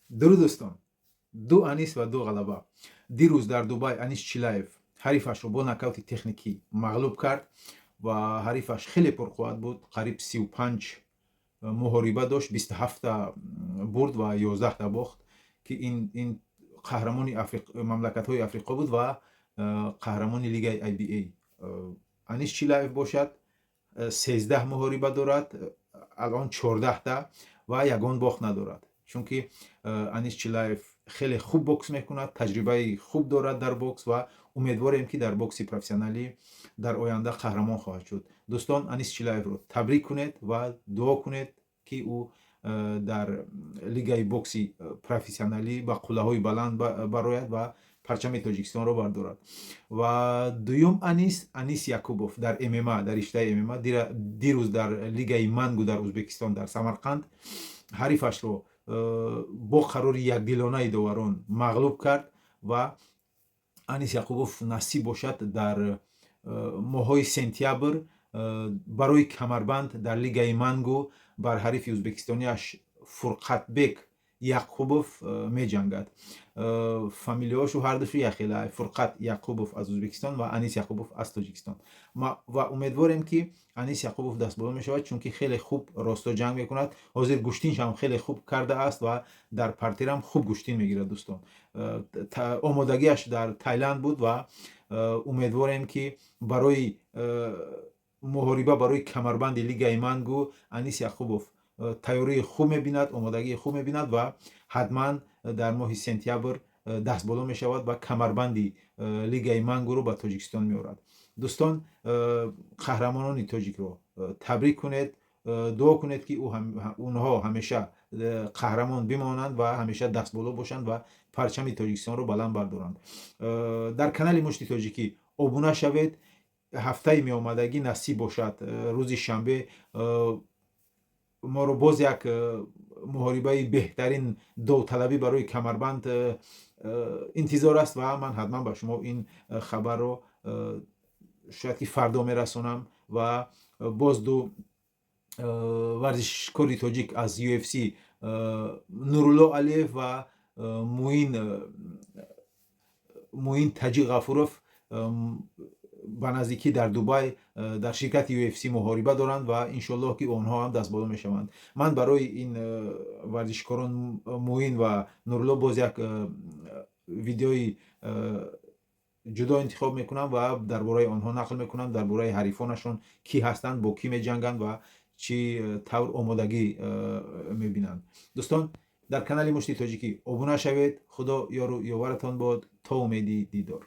Дуруд, дӯстон! Ду Анис ва ду ғалаба. Дирӯз дар Дубай Анис Чилаев ҳарифашро бо нокаути техникӣ мағлуб кард ва ҳарифаш хеле пурқувват буд. Қариб 35 муҳориба дошт, 27та бурд ва 11та бохт, ки ин қаҳрамони мамлакатҳои Африқо буд ва қаҳрамони лигаи IBA. Анис Чилаев бошад, 13 муҳориба дорад, алон 14та, ва ягон бохт надорад, чунки Анис Чилаев хеле хуб бокс мекунад, таҷрибаи хуб дорад дар бокс ва умедворем, ки дар бокси профессионалӣ дар оянда қаҳрамон хоҳад шуд. Дӯстон, Анис Чилаевро табрик кунед ва дуо кунед, ки ӯ дар лигаи бокси профессионалӣ ба қуллаҳои баланд барояд ва парчами Тоҷикистонро бардорад. Ва дуюм Анис, Анис Якубов, дар ММА, дар риштаи ММА, дирӯз дар лигаи Мангу дар Ӯзбекистон, дар Самарқанд, ҳарифашро бо қарори якдилонаи доварон мағлуб кард. Ва Анис Яқубов, насиб бошад, дар моҳҳои сентябр барои камарбанд дар лигаи Мангу бар ҳарифи ӯзбекистониаш Фурқатбек Яқубов меҷангад. Фамилияҳошу ҳардушу якхела: Фурқат Яқубов аз Ӯзбекистон ва Анис Яқубов аз Тоҷикистон. Ва умедворем, ки Анис Яқубов дастболо мешавад, чунки хеле хуб росто ҷанг мекунад. Ҳозир гӯштиншам хеле хуб кардааст ва дар партерам хуб гӯштин мегирад. Дӯстон, омодагиаш дар Тайланд буд ва умедворем, ки барои муҳориба барои камарбанди лигаи Мангу Анис Яқубов тайёрии хуб мебинад, омодагии хуб мебинад ва ҳатман дар моҳи сентябр дастболо мешавад ва камарбанди лигаи Мангуро ба Тоҷикистон меорад. Дӯстон, қаҳрамонони тоҷикро табрик кунед, дуо кунед, ки онҳо ҳамеша қаҳрамон бимонанд ва ҳамеша дастболо бошанд ва парчами Тоҷикистонро баланд бардоранд. Дар канали Мушти Тоҷикӣ обуна шавед. Ҳафтаи меомадагӣ, насиб бошад, рӯзи шанбе моро боз як муҳорибаи беҳтарин довталабӣ барои камарбанд интизор аст ва ман ҳатман ба шумо ин хабарро шояд ки фардо мерасонам. Ва боз ду варзишкори тоҷик аз UFC, Нурулло Алиев ва Муин Таҷи Ғафуров, ба наздикӣ дар Дубай дар ширкати UFC муҳориба доранд ва иншоаллоҳ, ки онҳо ҳам дастболо мешаванд. Ман барои ин варзишкорон, Муин ва Нурулло, боз як видеои ҷудо интихоб мекунам ва дар бораи онҳо нақл мекунам, дар бораи ҳарифонашон, кӣ ҳастанд, бо кӣ меҷанганд ва чӣ тавр омодагӣ мебинанд. Дӯстон, дар канали Мушти Тоҷикӣ обуна шавед. Худо ёру ёваратон бод. То умеди дидор.